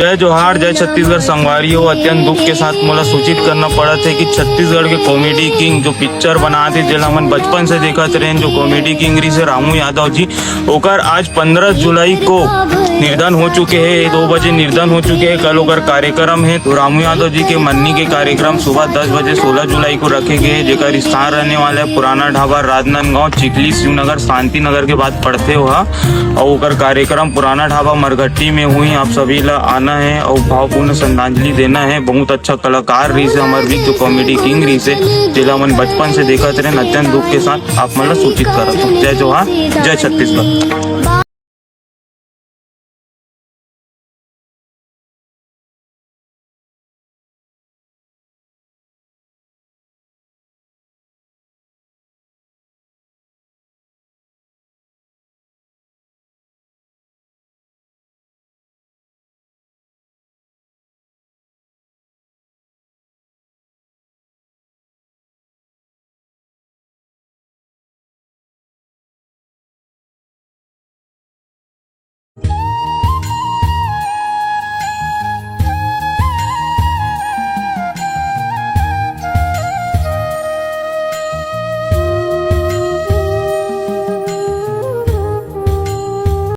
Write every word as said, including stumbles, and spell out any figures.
जय जोहार, जय छत्तीसगढ़ संगवारी हो। अत्यंत दुख के साथ मोला सूचित करना पड़त हे कि छत्तीसगढ़ के कॉमेडी किंग जो पिक्चर बनात हे, जेला हमन बचपन से देखत रहेन, जो कॉमेडी किंग रहिस हे रामू यादव जी, ओकर आज पंद्रह जुलाई को निर्धन हो चुके हे, दो बजे निर्धन हो चुके हे। कल ओकर कार्यक्रम हे, तो रामू यादव जी के मन्नी के कार्यक्रम सुबह दस बजे सोलह जुलाई को रखे गए हे, जेकर स्थान रहने वाला है पुराना ढाबा राजनांदगांव, चिखली, शिवनगर, शांति नगर के बाद पड़थे ओहा। और ओकर कार्यक्रम पुराना ढाबा मरघट्टी में हुई। आप सभी ला आना है और भावपूर्ण श्रद्धांजलि देना है। बहुत अच्छा कलाकार रहिस हे हमर बीच, जो कॉमेडी किंग रहिस हे, जेला हमन बचपन से देखत रहेन। अत्यंत दुख के साथ आप मन ला सूचित करत हूँ। जय जोहार, जय छत्तीसगढ़।